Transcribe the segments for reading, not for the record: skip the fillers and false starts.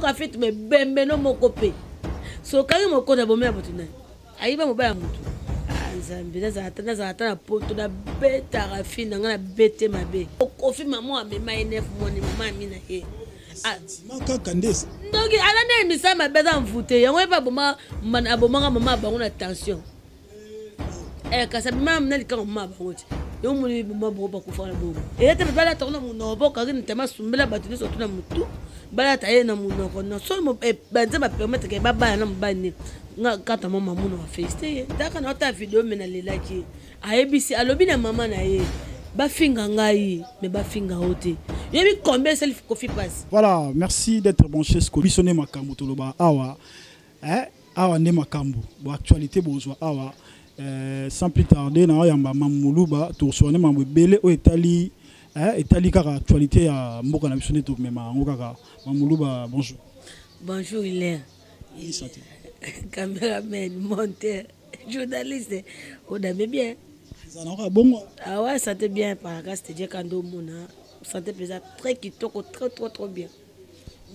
Oyoka fete me bembeno moko mpe sokangi mokonzi abomi ya moto nani ayiba mobali ya motu. Ah, Nzambe, nazala ata na poto, nabetaka fi na ngai, nabete mabe. Okofi mama amema ye 9 moni mama ami na ye. Ah. Kaka nde ndoki aza nde misala mabe, aza mvute yango ye mpe abomaka mama ya bango na tension. Eh, kasi abima na likango mama ya bango te. Yo moni mama bango bakufa na bongo eza te. Balata ngo na monoko mpo kaki ntama asumbela bato nyonso tu na motu, balata ye na monoko. Na so banza bapermettre ke babala na mobali ne nga kata mwa mamuna wa félicité ye taka na ota video me nalelaki ye. Ayebisi, alobi na mama na ye: bafinga ngai me bafinga yo te. Yebi combien esali Kofi pasi. Voilà, merci d'être branché. Biso nde makambo toloba awa, eh, awa nde makambo bo actualité bozwa awa. Sans plus tarder, na oyamba Mamuluba, toswane mambo ebele oyo etali, eh, etali kaka actualité ya mboka na biso nde tomema yango kaka. Mamuluba, bonjour. Bonjour Hilaire. Santé. Caméraman, monteur, journaliste, odame bien. Ezalaka bongo. Ah ouais, santé bien, par la grâce de Dieu. Kando omona santé mpenza très kitoko, très trop trop bien.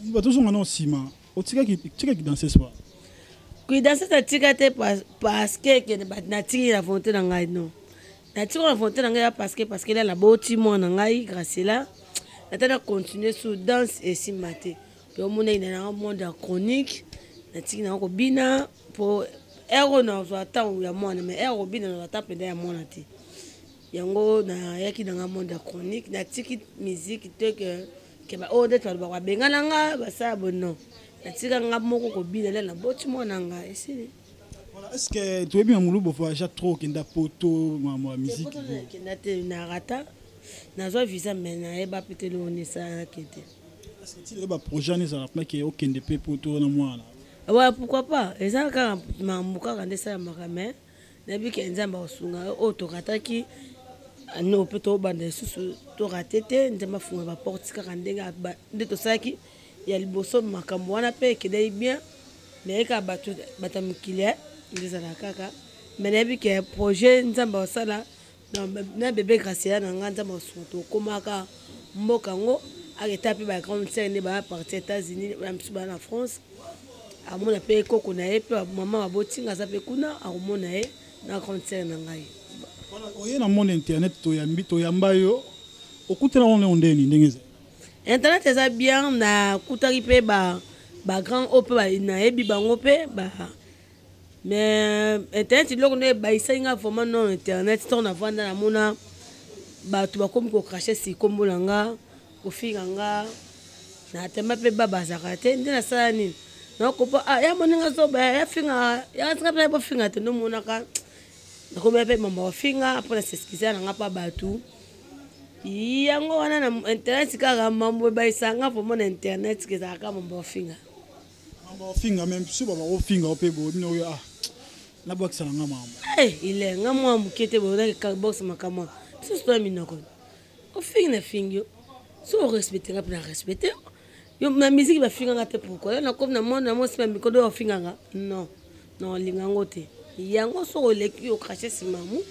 Batozonga na nsima, otikaki danseuse pa? Kuidanse natika te, parce que ekende natiki na volonté na ngai. Non, natiki na volonté na ngai ya parce que lela naboti mwana ngai Gracela, nata na continue sur danse esimba te. Mpe omonaki na nanga monde ya chronique, natiki nanga kobina mpo ere oyo nazwa ntango ya mwana, mais ere kobina nazwa ta mpenza ya mwana te. Yango nayaki nanga monde ya chronique, natiki musique te ke oyo ndeti balobaka babengana nga, basala bo. Non, natika nga moko kobina lela naboti mwana nga, esili. Voilà, est-ce que toyebi na Moluba voyage trop, okenda poto, ma musique? Nakenda te, narata. Nazwa visa me nayeba pe te eloko nini esalaki te. Est-ce que ti lelo baprojet wana ezala mpona ke okende mpe poto na mwana? Ouais, pourquoi pas. Eza kaka makambo kaka nde esalamaka, mais nayebi ke Nzambe akosunga. Oyo tokataki no mpe tobanda lisusu, torate te. Nzambe afunga baporte kaka ndenge nde tosalaki ya liboso. Makambo wana mpe ekendaki bien, nayebi kaka bato bato ya mokili nde ezalaka kaka, mais nayebi ke projet Nzambe akosala na bebe Graciela na ngai, Nzambe akosunga, tokomaka mboka yango. Aketa mpe bagrande sœur nde baya parti États-Unis, na mosusu baya na France. Amona mpe koko na ye mpe mama babotinga aza mpe kuna, akomona ye na grande sœur na ngai. Oye na monde internet, toyambi, toyamba yo, okutana wana ndeni ndenge ezali? Internet eza bien. Nakutaki mpe bagrand oyo mpe nayebi bango mpe ba, mais internet biloko nde ebayisaki nga vraiment. Non, internet, ntango navanda, namona bato bakomi kocracher si kombo na nga, kofinga nga na tema mpe babazaka te. Nde nasala nini? Nakopa, ah, ya moninga zoba ya finga ya nga mpe bofinga te. Ndomonaka nakomela mpe mama kofinga mpo na s'excuse na nga mpa bato. Yango wana na internet kaka mambo ebayisaka nga vraiment. Na internet ezalaka mambo kofinga. Mambo ofinga, mais biso bakofinga mpe boye bino oyo, ah, nabwakisa na nga mambo. Ile nga mwa moke te boye box makambo biso sotoya minoko. Ofingi na fingi yo, so orespecte nga mpe na respecte yo. Na musique bafinganga te, pourquoi yo nakomi na monde na mwasi ya mikolo oyo ofinganga? Non non, olinga yango te. Yango soki oleki ocracher nsima mu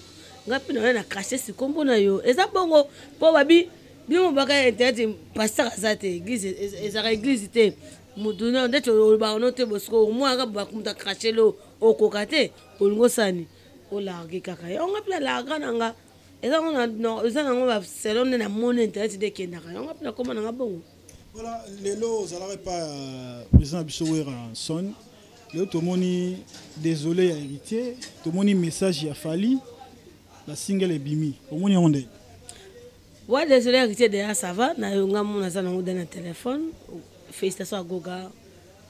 nga mpe nayo na cracher si kombo na yo, eza bongo. Mpo babi bino mobaka internet, pasteur aza te, église ezalaka église te. Motu ndeti olobaka no te, bosiko omwaka moto acracher lo, okoka te, olingi osani olarge kaka yango. Nga mpe nalarga na nga, eza eza nango selon nde namoni internet nde ekendaka. Yango mpe nakoma nanga bongo. Voilà, lelo ozalaka epa ya président na biso Werrason. Lelo tomoni désolé ya Héritier, tomoni message ya Fally, basingle ebimi, omoni yango nde? Ouais, désolé Héritier déjà ça va. Na yo nga mona aza nango na téléphone. Félicitation à Goga,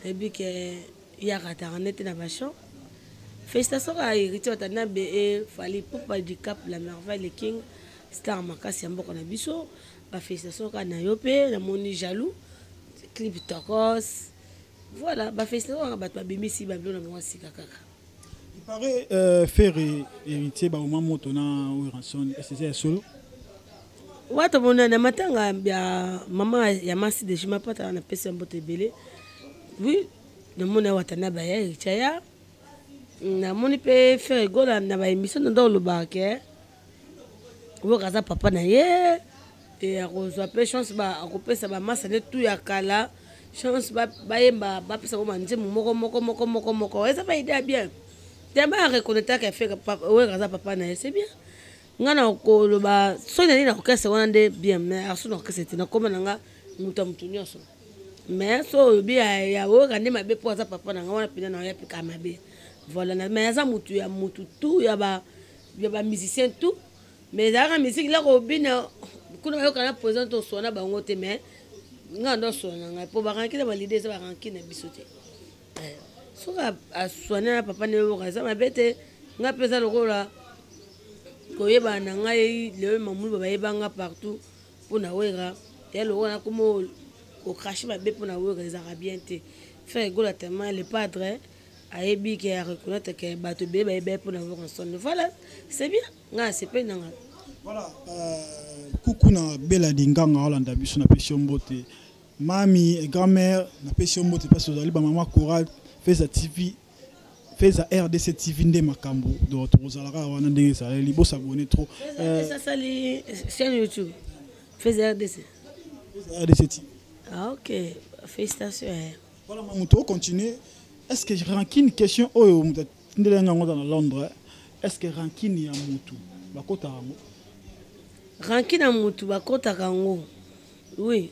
nayebi ke yakataka nete na bachamp. Félicitation à Héritier Watanabe e Fally Ipupa du Cap, la merveille, le king star makasi ya mboka na biso. Bafélicitation kaka na yo mpe namoni jaloux clip tokos. Voilà, bafélicitation kaka bato babimisi babilo na bango ya sika kaka. Il paraît Ferre, Héritier baoma moto na Werrason, eza ya solo? Wa tomona na matanga ya mama ya Masi de Juma Pata, napesi ya mbote ebele. Oui, namoni awa tana baya Héritier ya, namoni mpe Ferre Gola na baémission nando olobaka ke oyoka aza papa na ye e akozwa mpe chance, akopesa bamasa nde tu ya kala. Chance bayemba, bapesa bango banzembo moko moko moko moko moko. Eza ba idée ya bien. Tellement areconnaîtraka Ferre, Wera aza papa na ye, c'est bien. Nga na koloba soki nali na orchestre wana nde bien, mais aso na orchestre te, nakoma na nga moto ya moto nyonso. Mais so olobi ya Wera nde mabe mpo aza papa na nga wana, mpenza na oya mpe kaka mabe. Voilà, mais aza motu ya motu tout, ya ba ya bamusicien tout. Mais ezalaka musique la kobina kuna, bayokana président, toswana bango te. Mais nga ndo aswana na ngai mpo baranki na balide, eza baranki na biso te. Soki aswane na papa nde oyoka eza mabe te. Nga mpe eza lokola koyebana na ngai lelo, mamulu bayebanga partout mpo na Wera. Ya lokola nakoma kocracher mabe mpo na Wera, ezalaka bien te. Ferre Gola, tellement le padre ayebi ke areconnaître ke bato ebele bayebi ye mpo na Werrason. Voilà, c'est bien, ngai asepeli na ngai. Voilà, kuku na Bela Dinganga olanda biso, napesi yo mbote. Mami grand-mère, napesi yo mbote mpasi ozali bamama chorale Feza TV, Feza RDC TV nde makambo. Donc tokozalaka wana ndenge ezaleli, bosabone trop. Esasali chaîne YouTube Feza RDC. Feza RDC TV. Ah ok, félicitations. Voilà, mamu, tocontinue. Est ce que rancune, question oyo moto atindeli yango aza na Londres, est ce que rancune ya mutu bakotaka yango? Rancune ya mutu bakotaka yango, oui.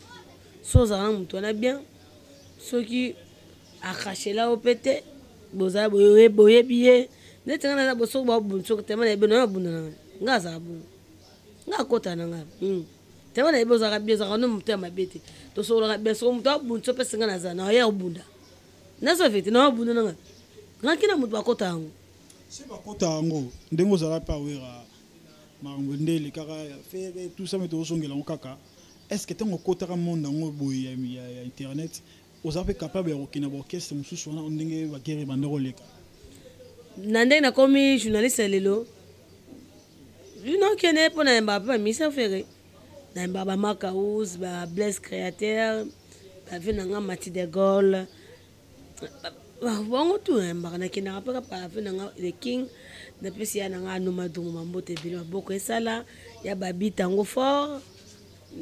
So ozala na mutu wana bien, soki akrachela yo mpe te, bozala boyebi ye neti nga naza bosoki babunda, soki tema nayebi nayo abunda na ngai, nga azala bongo, nga akota na ngai tema nayebi ozalaka bien, ozalaka no moto ya mabe te, tosololaka bien. Soko moto abunda, so opesi nga, naza na ya obunda, nazo vete na obunda na ngai. Rancune na moto bakota yango. Si bakota yango, ndenge ozala mpe awera makambo nde elekaka Ferre, tout ça, me tozongela yango kaka. Est ce que ntango okotaka monde yango boye ya internet, oza mpe capable ya kokende baorchestre mosusu wana ndenge baguerre ebanda koleka? Na ndenge nakomi journaliste ya lelo, nokende mpo nayembaka mpe bamisa Ferre, nayembaka baMakaus, baBlaise Créateur, bave na nga Mati de Gaulle, bango tu nayembaka. Nakendaka mpe kaka ave na nga le King, napesi ya na nga Anoma Dungu mambote ebele, maboko esala ya babita yango fort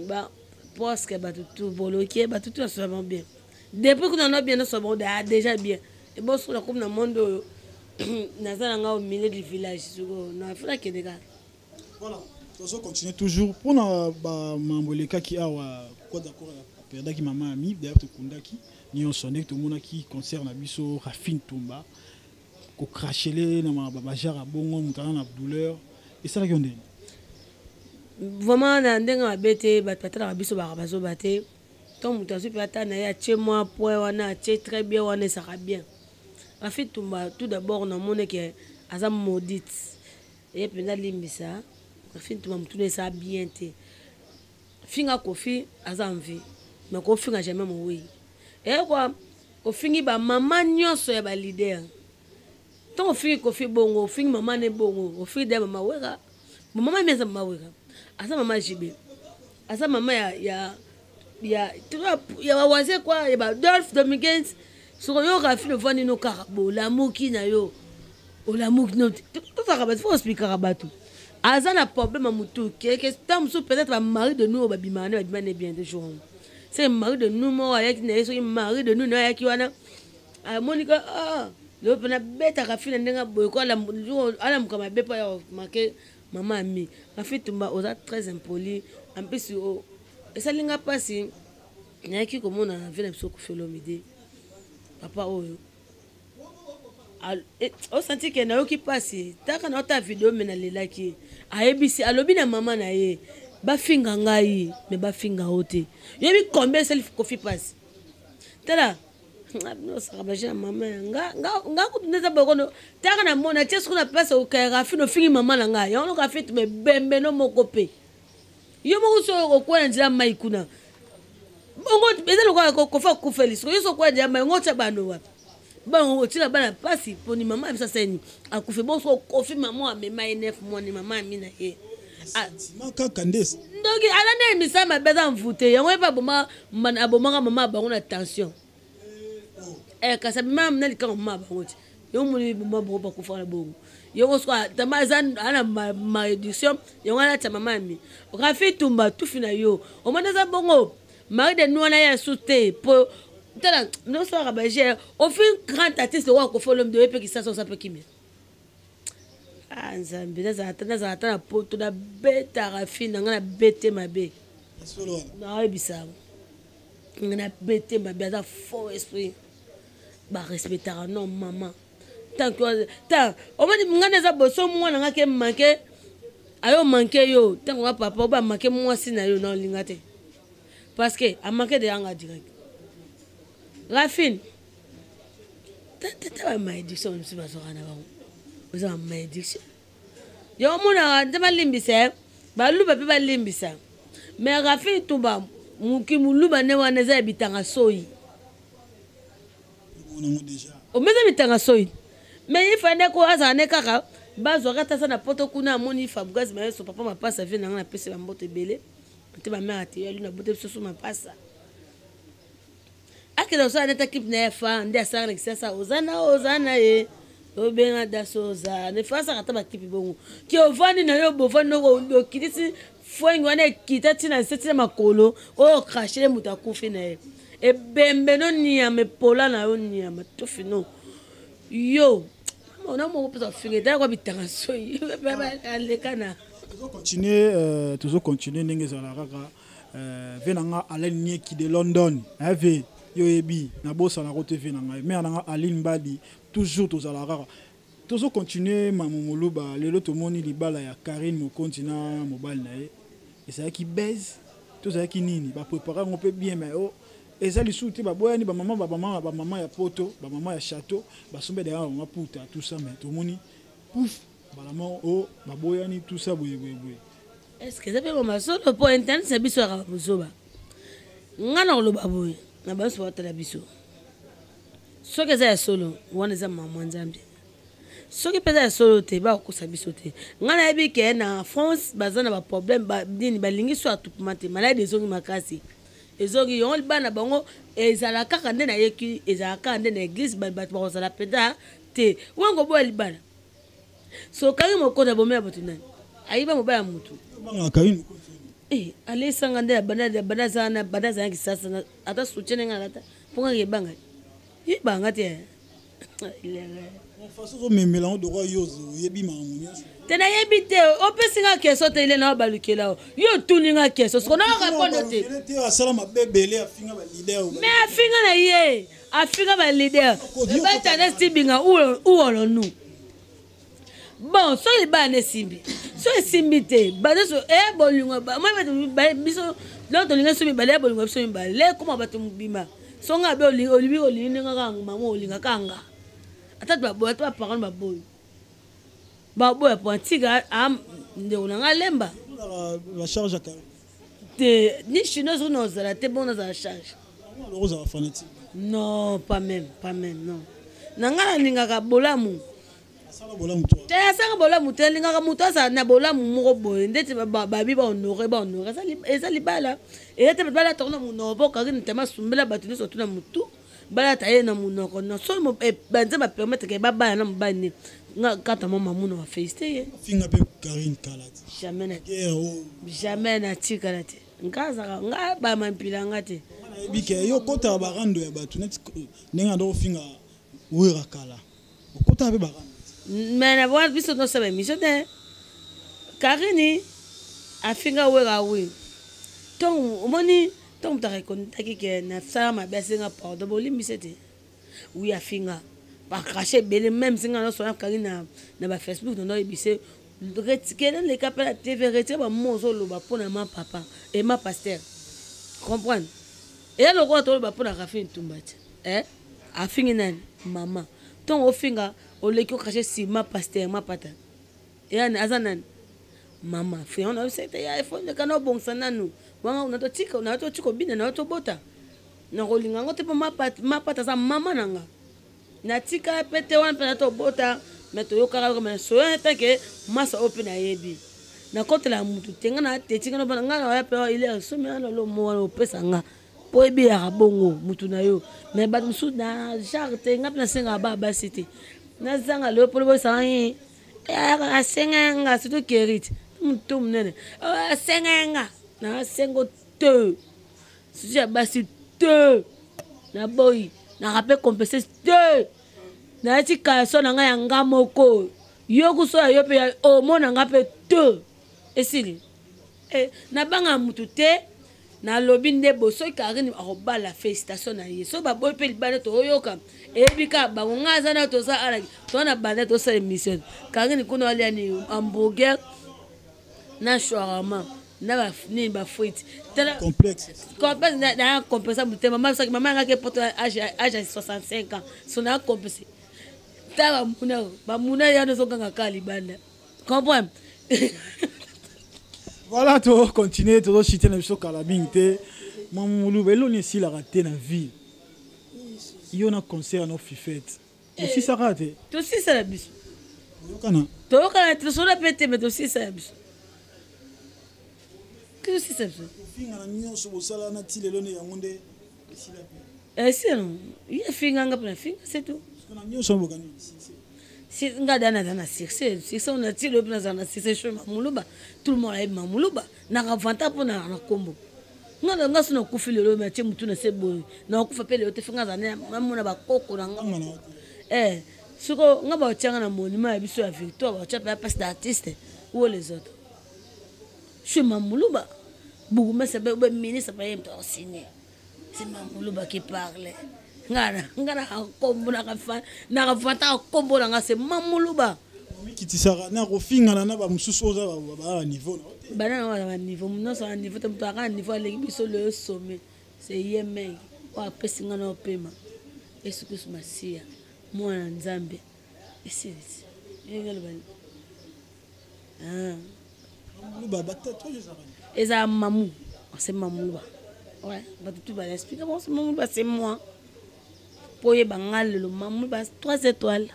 ba presque bato tu bolokie, bato tu nasola bango bien. Depuis kuna na bien, nasola bango déjà bien. Eboso nakomi na monde oyo, naza na nga au milieu du village, sikoyo nafuna nakende kaka. Voilà, tozo continuer toujours mpona bamambo elekaki awa. Quoi, d'accord, aperdaki mama Ami. D'ailleurs tokundaki nyonso ndenge tomonaki concert na biso, Rafine Tumba kocrachele na bajare ya bongo, moto aza na douleur, esalaki yo ndenge? Vraiment, na ndenge mabe te. Bato batalaka biso, baka bazoba te. Ntango moto azwi mpe ata na ye, atie mwa point wana, atie très bien wana, ezalaka bien. Rafi Tumba, tout d'abord namoni ke aza maudite. Ye mpenza limbisa Rafi Tumba, motuna eza bien te. Finga Kofi, aza envie, mais kofinga jamais mowei eye kwa. Ofingi bamama nyonso ya baleader. Ntango ofingi Kofi bongo, ofingi mama ne bongo, ofingi deya mama Wera. Mama mi aza mama Wera, aza mama JB, aza mama ya bawaze kwa ya baDolphe Dominguez. Soko yo Rafi, ovandi no kaka bolamuki na yo, olamuki no, tozalaka bato, faut expliquaka bato. Aza na problème ya motu keke. Ntango mosusu peut-être bamari de nous oyo babimaka ne babima ne bien te. Jour wana, c'est mari de nous moko ayaki na ye, soki mari de nous na ye ayaki wana, amoni ka ah, lelo mpe nabetaka fi na ndenge boye ko alamuka mabe mpo ya make mama Ami. Rafi Tumba, oza très impoli. En plus esali nga mpasi, nayaki komona na vie na biso Kofi Olomide, papa oyo osanti ke nayoki mpasi taka na ota video. Me nalelaki, ayebisi, alobi na mama na ye: "Bafinga ngai, me bafinga yo te." Yoyebi combien esali Kofi mpasi? Tala, osaka baje ya mama ya nga kutu nde eza bokono. Taka na mona tie soki na place okaya Rafi, ofingi mama na ngai yango. Noka Rafi, bembe no moko mpe yo moko so okwela na nzela mai kuna bongo, eza lokola Kofa akufeli. Siko yo so okwela nzela mai ngo, otya bano wapi? Bango otika bana mpasi mponi mama ya biso aseni akufi bongo. Soko Kofi, mama amema ye 9 mois, ni mama Ami na ye. Kaka nde. Ndoki, aza nde misala mabe, aza mvute yango ye mpe abomaka mama ya bango na tension. Kasi abima na likango mama ya bango ti yo moni mama bango bakufa na bongo. Yango soko tama aza na malédiction yango alatia mama Ami. Rafi Tumba, tufi na yo, omoni aza bongo mari de nous wana ye asu te po. Tala nosalaka baje ofi grand artiste oyo akofi olomide oye mpe kisasa oza mpe kimia. Ah Nzambe, nazala ata nazala ata na poto nabetaka fi na ngai nabete mabe. Nayebisa yango ngai nabete mabe, aza faux esprit. Barespectaka non mama tant que tant omoni ngai naza boso mwana ngai ke manke ayo manke yo ntango nga papa oba manke mwasi na yo na olinga te parce que amanke de yanga direct. Rafine tata ba malédiction mosusu bazwaka na bango, oza ba malédiction yo omonaka nde balimbisa baluba mpe balimbisa. Mais Rafine Tumba moki moluba nde wana eza ya bitanga soyi omeza bitanga soyi. Mais ifa nde ko azala nde kaka bazwaka ata aza na poto kuna amoni Fabregas mayeso papa mapasa vie nanga napesi bamboto ebele te bamare ateyo ali na bote biso so mapasa akende kosala neti akipe na ye fa nde asalaka na kisasa oza na oza na ye obenga daso oza ne fa asaka ata bakipe bongo ke ovandi na yo bovandi okitisi fwengi wana ekita ntina nse ntina makolo oyo crachele moto akufi na ye ebembe no niama epola na yo niama tufi no yo ona moko mpenza ofinga etala kwa bitanga soyi aleka na tozocontinue tozocontinue ndenge ezala kaka ve na nga Alain Nieki de London ve yo oyebi nabosanako te ve na ngai mare na nga Aline Mbadi toujours tozala kaka tozocontinue. Mamu Moluba, lelo tomoni libala ya Karine Mokonzi na mobali na ye ezalaki base tozalaki nini baprépare yango mpe bien mais oh, eza lisusu te baboyani bamama bamama bamama ya poto bamama ya château basombi deya bamama puta tout ça. Mais tomoni pouf balama o baboyani tout ça boye boye boye. Est ce que eza mpe bamasolo mpo internet na biso yaka bozoba? Nga na koloba boye na banso batala biso, soki eza ya solo wana eza mama Nzambe, soki mpe eza ya solo te bakokosa biso te. Ngai nayebi ke na France baza na baproblème nini balingi so atupema te maladi ezongi makasi ezongi yango bana bango ezala kaka nde nayeki ezala kaka nde na église bato bakozala mpenza te wango boya libala so okangi mokota bomela bato nani ayiba mobali ya motu alesanga nde banda azala kisasa ata soutien ndenge alata mpo ngaka ebanga yebanga te. Façon ozomemela yango dokwa yo oyebi makambo nyonso. Te nayebi te, opesi nga question te ile na balukela yo yo otuni nga question soko na répondre te. Asala mabe ebele, afinga baleader. Mais afinga na ye, afinga baleader batanda sibinga uolonu. Bon, soki libala na esimbi so esimbi te bato e bolingo biso donc tolinga biso mibale ya bolingo biso mibale koma bato mobima so nga be olibi olingi ndenge kaka mama olinga kaka nga ata baboya ata baparent baboyi baboya po atika ndeko na nga lemba. La charge te ni chinois soki nazala te bon nazala charge. Ozala fanatique? Non, pas même, pas même, non. Na nga nalingaka bolamu te, asanga bolamu te. Alingaka moto azala na bolamu moko boye ndeti babi bahonore bahonore eza libala eza te bato balata na monoko mpo Karine tema asumbela bato nyonso tu na motu balata ye na monoko. Non, so banza bapermettre ke babala na mobali ne nga kata mwa mamu na bafélicité ye. Finga mpe Karine kala. Jamais na jamais natikala te, nga azaka nga bamampila nga te. Nayebi ke yo okotaka barando ya bato neti ndenge ando ofinga Wera kala, okotaka mpe barando. Mais na wana biso tosala émission te. Karini afinga Wera wi ntongo omoni ntongo moto arekonetaki ke nasala mabe asenga pardon bolimbisa te. Wi afinga bacrache ebele même singa nyonso wana Karine na bafacebook nando oyebise kende leka mpe na TV retire bamo ozoloba mpona ma papa e ma pasteur comprendre eya lokola toloba mpona Rafine Tumba te eh? Afingi nani mama ntongo ofinga oleki ocrache si ma pasteur ma pata eyani aza nani mama fion na biso ete ya efondeka na obongisa nanu wanga na totika na totika obina na tobota na kolinga yango te mpo mapata aza mama na nga natika mpe te wana mpe na tobota me toyokaka yoka me soyo tanke masa oyo mpe nayebi nakotela mutu te nga na teti nga nga na oya mpe ile somi wana lomo wana opesa nga mpo ebeyaka bongo mutu na yo me bato mosusu na genre te nga mpe nasengaka baa basi te nazanga lelo mpo boyesaka ye asenga nga surtout kerite motu monene asenga nga nasengo te susu ya basi te. Naboyi naka mpe complexe te. Nayati kaso na ngai ya nga moko. Yo kuso ya yo mpe ya omona nga mpe te. Esili. Eh, nabanga mutu te. Nalobi nde bo soki Karine akobala, félicitation na ye. Soki baboyi mpe libala, toyoka eyebi kaka bango. Ngai aza na toza ala toza na banda tosala émission. Karine kuna alia ni hamburger na shawarma na nini, bafruite. Complexe. Complexe na complexe motema. Mama soki mama yangaki poto âge ya 65 ans, so na complexe ta bamuna bamuna yana ozokanga kaka libanda, comprendre. Voilà, tocontinue, tozochite na biso kala mingi te. Mamuluba, eloni esilaka te na vie yo na concert no fifete osisaka te? Tosisala biso. Oyokana? Toyokana, tosola mpe te, me tosisala biso, tosisa biso. Ofingana nyonso bosala na ti lelo nde yango nde esila pe? Esila ye afinganga mpe nafinga, c'est tout. Na nyonso bokani. Si nga da naza na succès, succès na ti lobi nazala na succès. Sho Mamuluba, tout le monde ayebi Mamuluba, nakavanta mpo na nkombo nga na nga. So nakufi lelo, me atie motu na se boye, nakufa mpe lelo te. Fe nga azala namona bakoko na nga. Eh, siko nga baotianga na monument ya biso ya Victoire, baotia mpe ya place d'artiste ou les autres. Je suis Mamuluba, bourgmestre be ministre baye moto akosigner, c'est Mamuluba qui parle. Nga na kombo nakavantaka kombo na nga, c'est Mamuluba. Omikitisaka na kofingana na bamosusu oza baa baniveau na yo te? Bana na baza baniveau nyonso na niveau te. Moto aka na niveau aleki biso lelo sommet, c'est ye mei oyo apesi nga na opema Yesu Kristu Masiya, mwana Nzambe. Esilisi ndenge aloba. Mamuluba batatouage ezalaka? Ezala mamu, c'est Mamuluba. Ouais, bato tu baexplique bon, c'est Mamuluba, c'est moi. Po oyeba nga lelo, Mamuluba 3 étoiles.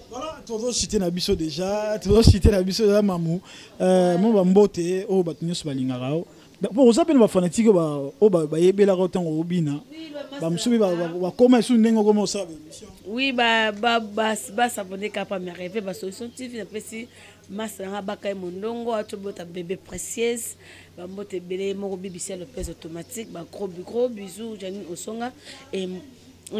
Voilà, tozochite na biso déjà, tozochite na biso déjà. Mamu, mo bambote oyo bato nyonso balingaka yo, po oza mpe na bafanatike oyo bayebelaka ntango obina, bamosusu mpe bakóma esu ndenge okoma osala baémission. Oui, basabone kaka Merveille Basolution TV. Napesi masa nanga Bakai Mondongo, atobota bébé précieuse, bambote ebele moko. Bibisi ya Lopez automatique, bagros gros bisous. Janine Osonga et moi,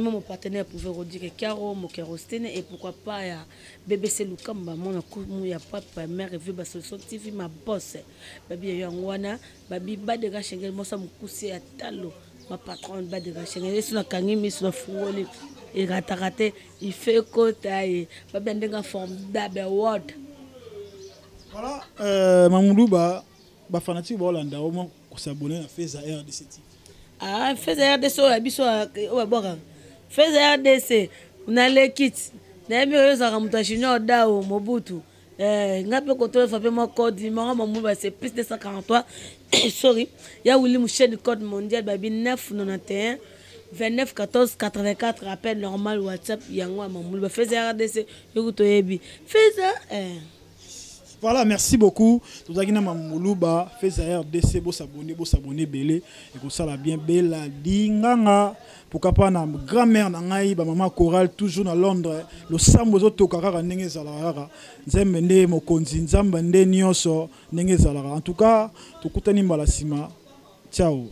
mon partenaire pouvait redire Caro Mokerostene et pourquoi pas ya BBC Lukamba, mona kumu ya papa. Merveille Basolution TV, ma boss babi ya yango wana, babi Badega Shengel, mosa mokusi ya talo, ma patronne Badega Shengel. Yesu nakangi miso, nafungoli, erataka te, ife kota ye babi ya ndenge formidable award. Voilà, Mamuluba, bafanatike baolanda o mwa kosabone na Feza RDC TV. Ah, Feza RDC oyo ya biso oyo babwakaka Feza RDC naleki ti nayebi oyo ezalaka moto ya Junior Dao Mobutu. Eh, nga mpe kotolefa mpe mwa code numéro Mamuluba, c'est plus 243, sorry, ya Willi Musheni, code mondial babi 991 29 14 84, appel normal, WhatsApp yango ya Mamuluba, Feza RDC yoki toyebi Feza, eh. Voilà, merci beaucoup. Tozalaki na Mamuluba, Feza RDC, bosabone, bosabone ebele, ekosala bien. Bela Dinganga, pourquoi pas na grand-mère na ngai, ba maman chorale toujours na Londres, losambo ezotoka kaka ndenge ezalaka kaka. Nzambe nde mokonzi, Nzambe nde nyonso ndenge ezalaka. En tout cas, tokutani mbala nsima. Ciao.